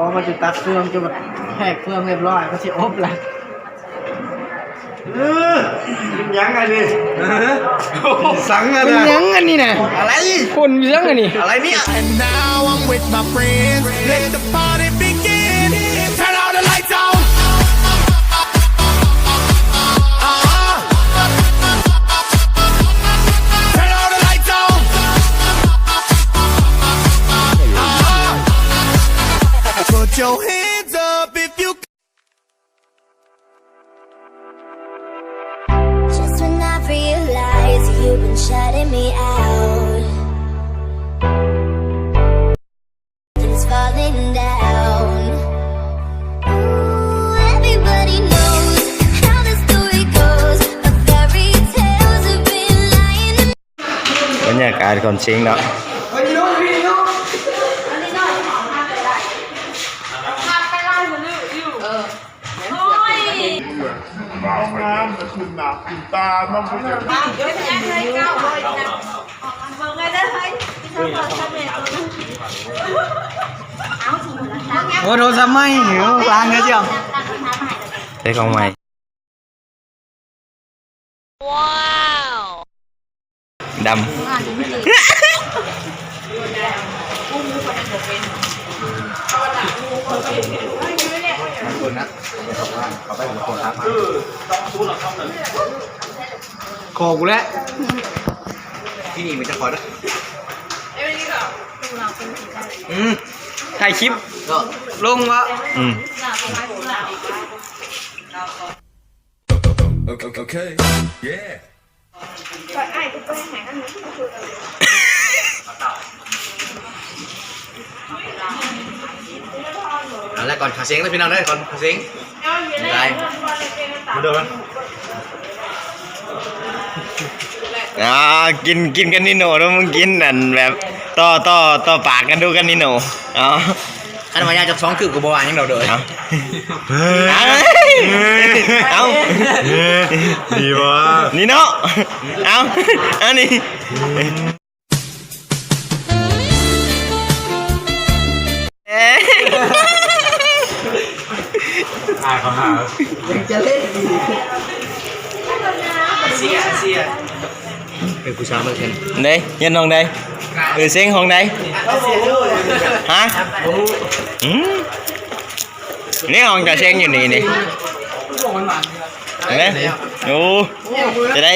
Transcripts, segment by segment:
ພໍມັນຈະຕັດເຟືອງ ຈະແພກເຟືອງຮຽບຮ້ອຍ ມັນຊິອົບລະ. ເອີ ກິນຫຍັງອັນນີ້? ສັງອັນ ເປັນຫຍັງອັນນີ້ນະ? ອະໄລ? ຄົນເປັນຫຍັງອັນນີ້? ອະໄລນີ້? And now I'm with my friends. Let the party begin. Turn all the lights on. Uh-huh. Turn all the lights on. Uh-huh. Put your hands up if you Just when I realize you've been shutting me out, it's falling down. Ooh, everybody knows how the story goes, but fairy tales have been lying to me. ບັນຍາກາດກ່ອນເສັງເນາະ. ໂອ້ ໂທລະສັບໃໝ່ ໂອ້ ລ້າງແລ້ວຈ້ະ ໄດ້ຂອງໃໝ່. ວ້າວ ດຳ ຂໍກູແຫຼະ ທີ່ນີ້ມັນຈະຂໍເດີ ອືມ ຖ່າຍຄລິບລົງວະ ອືມ. ເອົາລະ ກ່ອນເຂົ້າເສັງເດີພີ່ນ້ອງເດີ ກ່ອນເຂົ້າເສັງ ບາຍບາຍ ມາເດີ ອ່າ ກິນ ກິນກັບນີໂນ່ເດີ ມຶງກິນອັນແບບ ຕໍ່ ຕໍ່ ຕໍ່ປາກກັນດູກັບນີໂນ່ ເອົາ. ຄັນວ່າຍາຈັກສອງຄືບກໍບໍ່ວ່າຫຍັງດອກເດີ ເອົ້າ ເອົ້າ ດີບໍ່ ນີ້ເນາະ ເອົ້າ ອັນນີ້ ອາຍເຂົາຫາ ເປັນຜູ້ສາວເລີຍ ເດ້ ຮຽນຫ້ອງໃດ? ເອີ ເສັງຫ້ອງໃດ? ຮະ? ອືມ ນີ້ຫ້ອງຕາເສັງຢູ່ນີ້ນີ້ ເຫັນໄດ? ໂອ້ ຈັ່ງໃດ?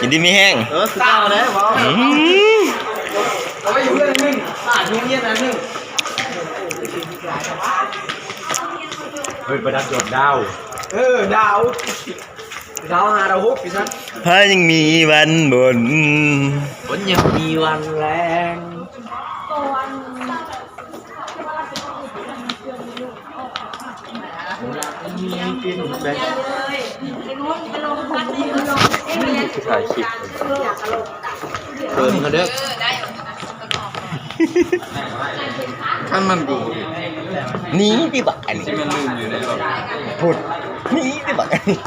ຢູ່ດີມີແຮງ ເອີ ຄືເກົ່າແລ້ວ ອືມ ເອົາໄວ້ຢູ່ເຮືອນອັນໜຶ່ງ ບ້ານໂຮງຮຽນອັນໜຶ່ງ ເອີ ປະດັບດອກດາວ ເອີ ດາວ ດາວຫ້າດາວຫົກ ໃຜຍັງມີວັນບົນ ຄົນຍັງມີວັນແລງ ຖ່າຍຄລິບ ເບິ່ງເດີ ຄັນມັນບໍ່ ໜີຕິບັກອັນນີ້ ຊິແມ່ນລືມຢູ່ໃນລົດ ພຸດ ໜີຕິບັກອັນນີ້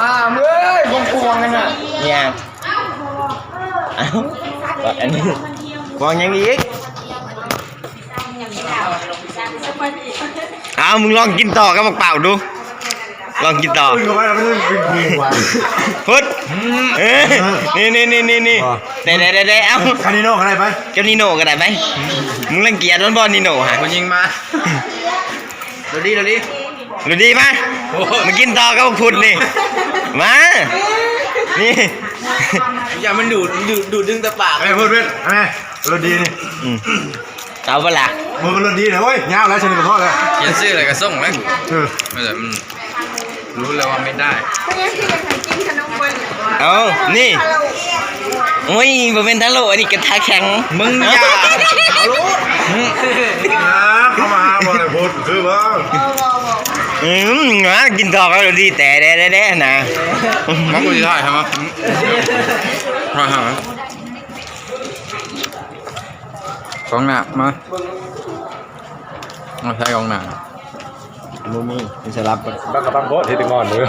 ອ້າ ເອີຍ ຂອງກວງຫັ້ນນະ ຫຍັງ? ອ້າວ ບັກອັນນີ້ ກວງຫຍັງອີກ? ອ້າວ ມຶງລອງກິນຕໍ່ກັບບັກເປົາດູ ລອງກິນຕໍ່ ພຸດ ເອີ ນີ້ໆໆໆ ແດ່ໆໆ ເອົ້າ ກັບນີໂນ່ກໍໄດ້ໄປ ກັບນີໂນ່ກໍໄດ້ໄປ ມຶງລັງກຽດມັນບໍ່ນີໂນ່ຫະ ຜູ້ຍິງມາ ໂລດີ ໂລດີ ໂລດີ ມາ ໂອ້ ມາກິນຕໍ່ກັບບັກພຸດນີ້ ມາ ນີ້ ຢ່າມັນດູດ ດູດ ດູດດຶງແຕ່ປາກ ໄອ້ພຸດເວດ ແມ່ ໂລດີນີ້ ອືມ ເອົາບໍ່ລະ ມັນກໍລົດດີນະ ໂອ້ຍ ຍາວແລ້ວ ຊະນິດກໍພໍແລ້ວ ຂຽນຊື່ແລ້ວກໍສົ່ງແລ້ວ ເອີ ນັ້ນແຫຼະ ມັນຮູ້ແລ້ວວ່າໄມ່ໄດ້ ເອົ້າ ນີ້ ໂອ້ຍ ບໍ່ແມ່ນທາໂລ ອັນນີ້ກະທາແຂງ ມຶງຢ່າ ເອົາໂລດ ອືມ ອ່າ ເຂົ້າມາຫາບໍ່ໄດ້ໂພດຄືວ່າ ອືມ ອ່າ ກິນທອກແລ້ວດີແຕ່ແດ່ໆໆ ນະ ມາ ກູຊິຖ່າຍໃຫ້ມາ ຖ່າຍໃຫ້ມາ ກ້ອງໜ້າມາ ມາໃສ່ກ້ອງໜ້າ ບໍ່ມີ ມີສະຫຼັບ ບັກກະບັງໂພດ ເຮັດງອນເດີ.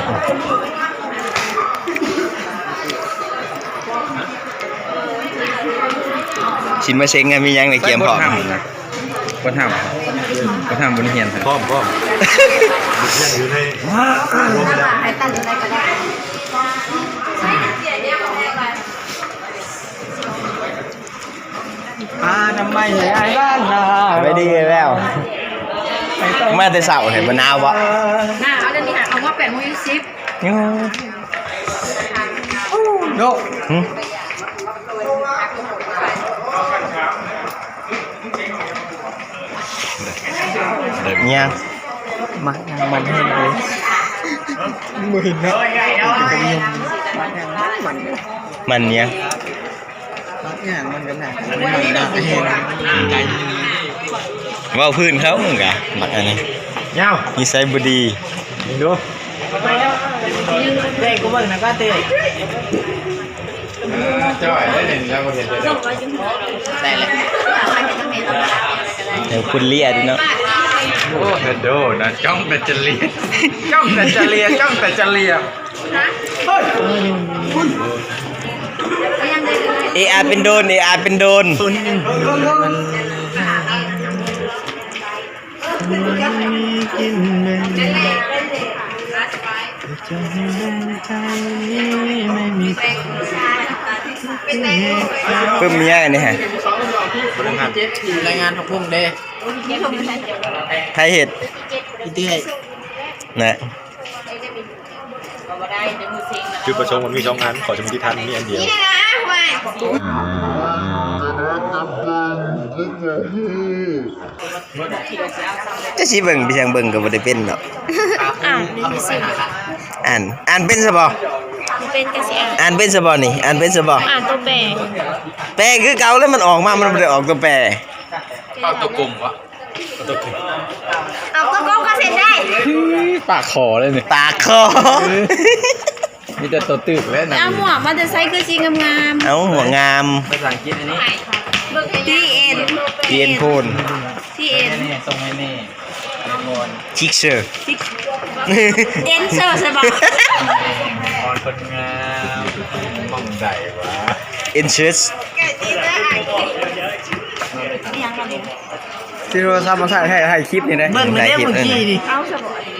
ຊິມາເຊັງ ມີຫຍັງໃນກຽມພ້ອມ? ບໍ່ທຳ ບໍ່ທຳ ບໍ່ຮຽນ ພ້ອມ ພ້ອມ ຮຽນຢູ່ໃນ ໃຫ້ຕັນໄດ້ກໍໄດ້ ອານາໄມໃຫ້ອ້າຍບ້ານນາ ໄປດີແລ້ວ ມາແຕ່ເຊົ້າ ເຫັນບໍ່ໜາວບໍ່? ໜາວ ເອົາເດນີ້ຫາ ເອົາມາແປດໂມງ ຢູ່ສິບ ໂດ ຫຶ? ຫຍັງ? ມັກຫຍັງມັນແຮງເລີຍ ບໍ່ເຫັນເນາະ ມັນຫຍັງ? ມັນຫຍັງ? ມັກຫຍັງມັນກໍໜັກ ມັນໜັກແຮງ ເວົ້າພື້ນເຂົາມັນກະມັກອັນນີ້ ຍາວ ນິໄສບໍ່ດີ ເບິ່ງດູ ເດ້ ກູເບິ່ງນະກໍເຕ້ ຈ້ອຍໄດ້ເຫັນແລ້ວ ບໍ່ເຫັນເດ້ ໄດ້ແລ້ວ ແນວຄຸນເລຍເນາະ ໂອ້ ເຮັດໂດນະ ຈ້ອງແຕ່ຈະເລຍ ຈ້ອງແຕ່ຈະເລຍ ຈ້ອງແຕ່ຈະເລຍ. ເອອາເປັນໂດນ ເອອາເປັນໂດນ ປຶ້ມເມຍອັນນີ້ຮະ ພະນັກງານ ລາຍງານພັກບຸ້ງເດ້ ໃຜເຮັດ? ອີເຕ້ ນະ. ຈຸດປະສົງມັນມີສອງອັນ ຂໍສົມມຸດທິຖານມີອັນດຽວ ຈະຊິເບິ່ງ ໄປທາງເບິ່ງກໍບໍ່ໄດ້ເປັນເນາະ ອ່ານ ອ່ານ ອ່ານເປັນຊະບໍ່? ບໍ່ເປັນກໍຊິອ່ານ ອ່ານເປັນຊະບໍ່ນີ້? ອ່ານເປັນຊະບໍ່? ອ່ານໂຕແປ ແປຄືເກົ່າແລ້ວ ມັນອອກມາ ມັນບໍ່ໄດ້ອອກໂຕແປ ເອົາໂຕກົມວະ? ເອົາໂຕກົມກໍເຊັນໄດ້ ປາກຂໍເລີຍນີ້ ປາກຂໍ ມີແຕ່ໂຕຕຶກແລ້ວນະ ເອົາໝວກມາແຕ່ໃສຄືສີງາມໆ ເອົາໝວກງາມ ພາສາອັງກິດອັນນີ້ ທີເອັນ ທີເອັນໂພນ ທີເອັນ ສົ່ງໃຫ້ແມ່ ທິກເຊີ ເອັນເຊີ ໃຊ່ບໍ່? ອອນຄົນງາມ ໝ່ອງໃດວະ ເອັນເຊີ ຊິໂທລະສັບມາໃຊ້ ໃຫ້ ໃຫ້ຄລິບນີ້ໄດ໋ ເບິ່ງແລ້ວເດ້ມື້ກີ້ນີ້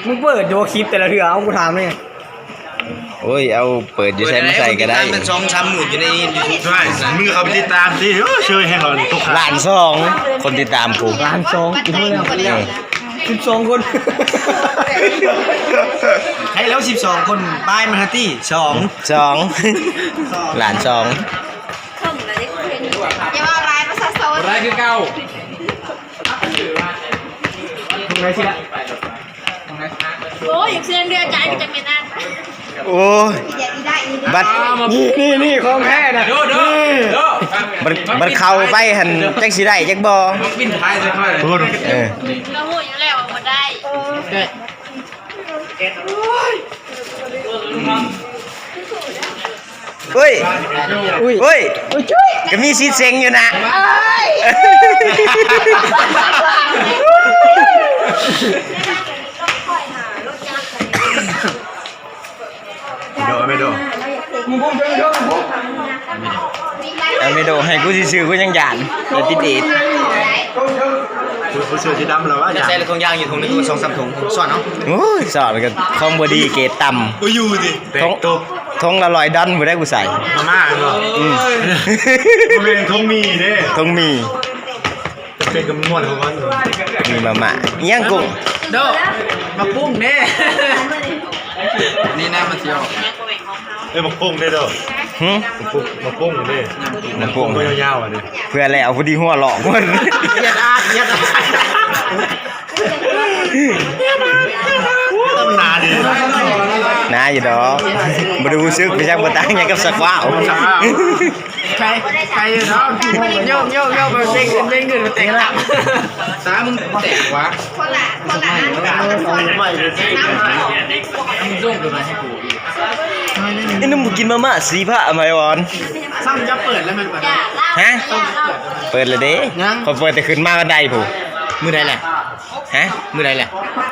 ມຶງເປີດຢູ່ບໍ່ຄລິບແຕ່ລະເທື່ອ ເອົາ ກູຖາມແດ່ ໂອ້ຍ ເອົາເປີດຢູ່ໃສມາໃສ່ກໍໄດ້ ເປີດຢູ່ໃດ ຄົນຕິດຕາມເປັນສອງສາມໝື່ນຢູ່ໃນຢູທູບ ໃຊ່ ມຶງເຂົ້າໄປຕິດຕາມຕິ ໂອ້ຍ ເຊີຍແຮງເຮົານີ້ ຕົກ ລ້ານສອງ ຄົນຕິດຕາມກູ ລ້ານສອງ ເອີ ສິບສອງຄົນ ໃຫ້ແລ້ວສິບສອງຄົນ ປາຍມັນຫາຕິ ສອງ ສອງ ລ້ານສອງ ເຖິງແລ້ວເດ້ ຢ່າເວົ້າຫຼາຍປະຊາຊົນ ບໍ່ໄດ້ຄືເກົ່າ ໂອ້ຍ ຢາກເຊື່ອເດືອໃຈກໍຈະເປັນອັນ ໂອ້ຍ ບັດ ນີ້ ນີ້ ນີ້ ຂອງແທ້ນະ ໂດ ໂດ ນີ້ ໂດ ບັດ ບັດເຂົ້າໄປຫັ້ນ ຈັກຊິໄດ້ຈັກບໍ່ ມາປິ່ນທ້າຍໃສ່ຂ້ອຍ ເອີ ກໍຮູ້ຢູ່ແລ້ວວ່າບໍ່ໄດ້ ໂອ້ຍ ໂອ້ຍ ໂອ້ຍ ກໍມີສິດເສັງຢູ່ນະ ໂດ ແມ່ໂດ ອາເມໂດ ໃຫ້ກູຊື່ໆ ກູຍັງຢ້ານ ແລ້ວຕິດເອດ ກູ ກູເສື້ອສີດຳແລ້ວວະ ຢາກໃສ່ຖົງຢາງຢູ່ຖົງໜຶ່ງ ສອງສາມຖົງ ຊ້ອນເອົາ ໂອ້ຍ ຊ້ອນກໍຂອງບໍ່ດີເກຣດຕ່ຳ ບໍ່ຢູ່ຕິ ຖົງ ຖົງລະຮ້ອຍດອນພຸ້ນໃດກູໃສ່ ມາມ່າເນາະ ອືມ ບໍ່ແມ່ນຖົງໝີ່ເດ້ ຖົງໝີ່ ເປັນກຳນວນຂອງມັນ ມີມາມ່າ ອີຫຍັງກຸ້ງ ໂດ ໝາກປຸ້ງເດ້ ນີ້ນະມັນຊິອອກ ເອີ ໝາກປຸ້ງເດ້ໂດ ຫຶ ໝາກປຸ້ງ ໝາກປຸ້ງເດ້ ໝາກປຸ້ງ ຕົວຍາວໆ ອັນນີ້ ເພື່ອແລ້ວ ພໍດີຫົວຫຼອກໝົດ ຢາກອາຍ ຢາກອາຍ ໜາດີ ໜາຢູ່ດອກ ບໍ່ໄດ້ຮູ້ສຶກ ໄປຈັກບໍ່ຕ່າງຫຍັງກັບສະຄວາວ ສະຄວາວ ໃຄ ໃຄຢູ່ດອກ ໂຍກ ໂຍກ ໂຍກ ເສັງຂຶ້ນ ເສັງຂຶ້ນ ແຕກຕັບ ຕາມຶງແຕກຫວາ ຄົນລະ ຄົນລະອັນກັນ ໃໝ່ເລີຍ ອີ່ໜຸ່ມບໍ່ກິນມາມ່າສີຟ້າໄໝວອນ ຊ້ຳຈະເປີດແລ້ວແມ່ນບໍ່? ຮະ? ເປີດແລ້ວເດ້ ຍັງ ຂ້ອຍເປີດແຕ່ຂຶ້ນມາບັນໄດພຸ້ນ ມື້ໃດແຫຼະ? ຮະ ມື້ໃດແຫຼະ?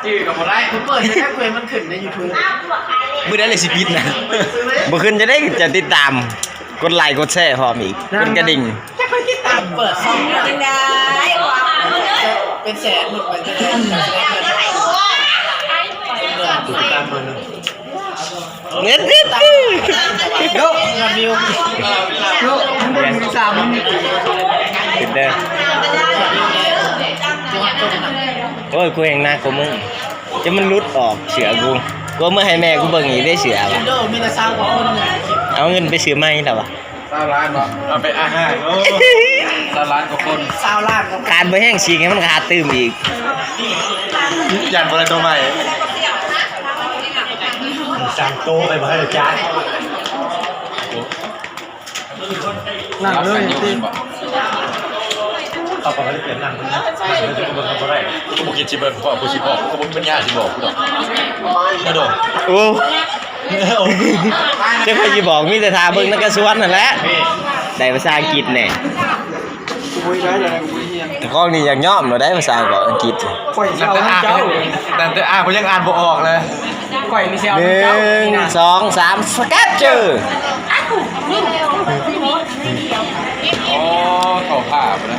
ຈື່ກໍບໍ່ໄດ້ ເປີດແຕ່ເພື່ອມັນຂຶ້ນໃນຢູທູບ ມື້ໃດແຫຼະຊິປິດນະ ບໍ່ຂຶ້ນຈະໄດ້ ຈະຕິດຕາມ ກົດໄລກົດແຊພ້ອມອີກ ກົດກະດິ່ງ ຈັກໄປຕິດຕາມ ເປີດຊ່ອງ ເປັນຈັ່ງໃດ? ເປັນແສນພຸ້ນ ເປັນຈັ່ງໃດ? ເງິນເດ ໂດ ຍອດວິວ ໂດ ສາມ ເປັນເດີ. ໂອ້ຍ ກູແຮ່ງໜັກກວ່າມຶງ ຈະມັນຫຼຸດອອກເສື້ອກູ ກູເອົາມາໃຫ້ແມ່ກູເບິ່ງອີກເດ້ເສື້ອ ໂດ ມີແຕ່ຊາວກວ່າຄົນ ເອົາເງິນໄປຊື້ໃໝ່ແລ້ວວະ. ຊາວລ້ານບໍ່? ເອົາໄປອາຫານ. ໂອ້ ຊາວລ້ານກວ່າຄົນ ຊາວລ້ານກວ່າຄົນ ຂາດບໍ່ແຮງສີກໃຫ້ມັນຂາດຕື່ມອີກ ຢ້ານບໍ່ໄດ້ໂຕໃໝ່ ສັ່ງໂຕະໄປບໍ່ໃຫ້ຈັດ. ນັ່ງເລີຍຕິ ເຂົາກໍບໍ່ໄດ້ເປັນນັ່ງ ນັ່ງເລີຍ ເຂົາກໍບໍ່ໄດ້ ກູບໍ່ຄິດຊິເບິ່ງ ເພາະກູຊິບອກ ກູບໍ່ມີປັນຍາຊິບອກ ກູດອກ ນະດົງ. ໂອ້ ຈັກໃຜຊິບອກ ມີແຕ່ຖ້າເບິ່ງນຳກະຊວນຫັ້ນແຫຼະ ໄດ້ພາສາອັງກິດແດ່. ເຈົ້າຂອງນີ້ຢາກຍອມແລ້ວໄດ໋ ພາສາອັງກິດ ຂ້ອຍຊິເອົານຳເຈົ້າ ຕັ້ງແຕ່ອ່ານບໍ່ຍັງອ່ານບໍ່ອອກເລີຍ ຂ້ອຍນີ້ຊິເອົານຳເຈົ້າ ໜຶ່ງ ສອງ ສາມ ສະແກັດເຈີ. ໂອ້ ເຂົ້າທ່າພຸ້ນນະ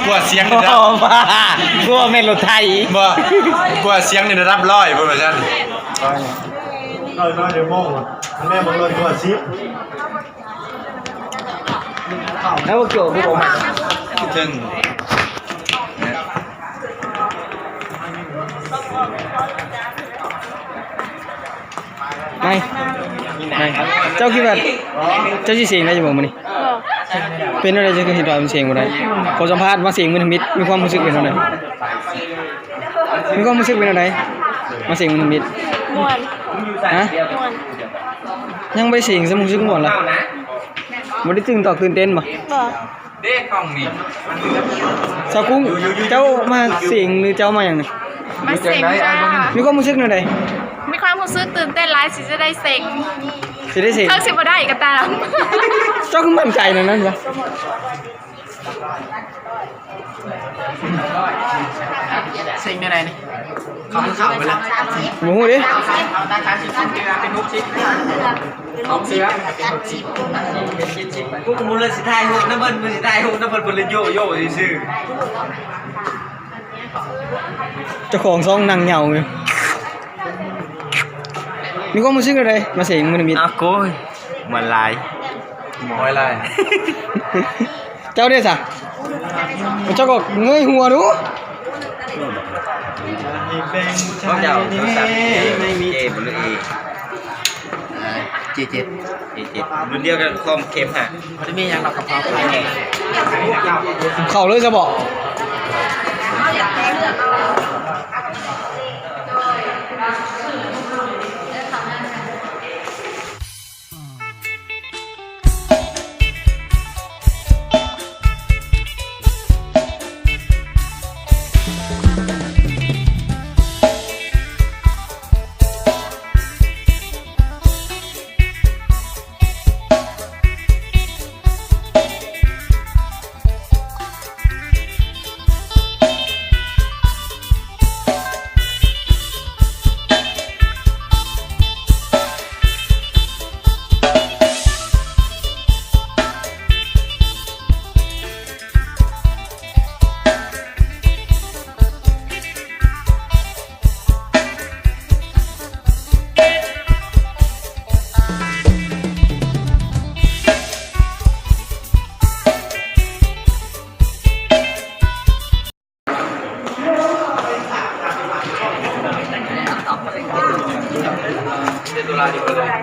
ກວດສຽງນີ້ນະ ເຂົ້າທ່າ ກວດແມ່ນລົດໄຖ ບໍ່ ກວດສຽງນີ້ລະດັບຮ້ອຍພຸ້ນວ່າຊັ້ນ. ນ້ອຍໆ ດຽວໂມງ ແມ່ເບິ່ງລົດກວດສິບ ແລ້ວບໍ່ກ່ຽວຄືບໍ່ມາ ເຖິງ ນາຍ ນາຍ ເຈົ້າຄິດວ່າເຈົ້າຊິເສັງໄດ້ຢູ່ບໍ່ມື້ນີ້? ບໍ່. ເປັນແນວໃດເຈົ້າຄືເຮັດວ່າມັນເສັງບໍ່ໄດ້? ຂໍສຳພາດວ່າເສັງມື້ທຳອິດ ມີຄວາມຮູ້ສຶກເປັນແນວໃດ? ມີຄວາມຮູ້ສຶກເປັນແນວໃດ ມາເສັງມື້ທຳອິດ? ມ່ວນ. ຮະ? ມ່ວນ. ຍັງບໍ່ໄດ້ເສັງຊ້ຳ ຮູ້ສຶກມ່ວນລະ? ບໍ່ໄດ້ຕື່ນຕອກຕື່ນເຕັ້ນບໍ່? ບໍ່. ເດ້ ກ້ອງນີ້ ສາວກຸ້ງ ເຈົ້າມາເສັງ ຫຼືເຈົ້າມາຫຍັງນີ້? ມາເສັງ. ມີຄວາມຮູ້ສຶກແນວໃດ? ມີຄວາມຮູ້ສຶກຕື່ນເຕັ້ນຫຼາຍ ຊິຈະໄດ້ເສັງ ຊິໄດ້ເສັງ ເຖິງຊິບໍ່ໄດ້ກໍຕາມ. ເຈົ້າຄືໝັ້ນໃຈແນວນັ້ນວະ? ເສັງແນວໃດນີ້? ເຂົາຄືເຂົ້າໄປແລ້ວ ບໍ່ຮູ້ເດ້. ເອົາຕາມສາມສິບຄົນ ເປັນຫົກສິບ ເປັນຫົກສິບ ເປັນຫົກສິບ ພວກກູບໍ່ເລີຍຊິຖ່າຍຮູບນຳເພິ່ນ ກູຊິຖ່າຍຮູບນຳເພິ່ນ ເພິ່ນເລີຍໂຢໂຢຊື່ໆ. ເຈົ້າຂອງຊ່ອງນັ່ງເຫງົາຢູ່. ມີຄວາມຮູ້ສຶກແນວໃດ ມາເສັງມື້ທຳອິດ? ອ້າ ໂກຍ ມ່ວນຫຼາຍ ມ່ວນຫຼາຍ. ເຈົ້າເດ້ສະ? ເຈົ້າກໍເງີຍຫົວດູ. ຂອງເຈົ້າໂທລະສັບ ເອ ບໍ່ ຫຼື ເອ ເຈ ເຈັດ ເຈ ເຈັດ ລຸ້ນດຽວກັນຄອມເຄມຫາ. ບໍ່ໄດ້ມີຫຍັງດອກກັບເຂົາ. ເຂົ້າເລີຍຊະບໍ?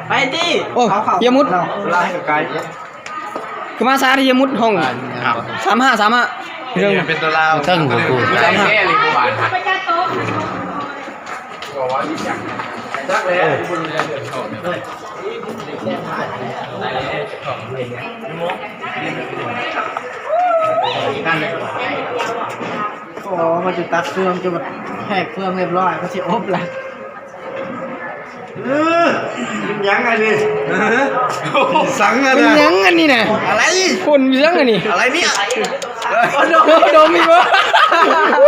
ໄປຕິ ໂອ້ ຢ່າມຸດ ຄືມາຊ້າແທ້ ຢ່າມຸດຫ້ອງ ສາມຫ້າ ສາມຫ້າ ເທິງ ເທິງບໍ່ກູ ສາມຫ້າ ໂອ້ ມັນຈະຕັດເຟືອງ ຈະແຫກເຟືອງຮຽບຮ້ອຍ ມັນຊິອົບລະ. ເອີ ເປັນຫຍັງອັນນີ້? ຮະ? ສັງອັນ ເປັນຫຍັງອັນນີ້ນະ? ອະໄລ? ຄົນເປັນຫຍັງອັນນີ້? ອະໄລນີ້? ໂດມອີກບໍ່? ອ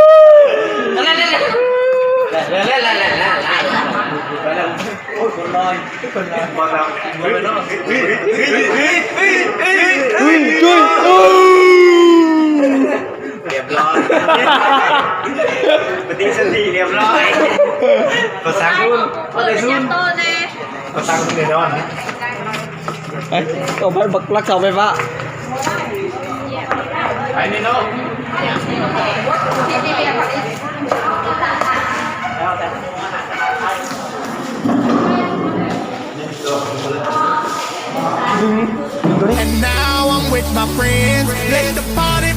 ຸ້ຍ ຈຸ້ຍ ໂອ້ ປະຕິສະຕິຮຽບຮ້ອຍ ປະຊາຊົນ ເປີດໄດ້ສູນ ປະຊາຊົນແນ່ນອນ. ໄປ ເອົາໄປ ລັກເສົາໄຟຟ້າ ໄປນີ້ເນາະ. ດຶງ ດຶງຕົວນີ້. And now I'm with my friends. Let the party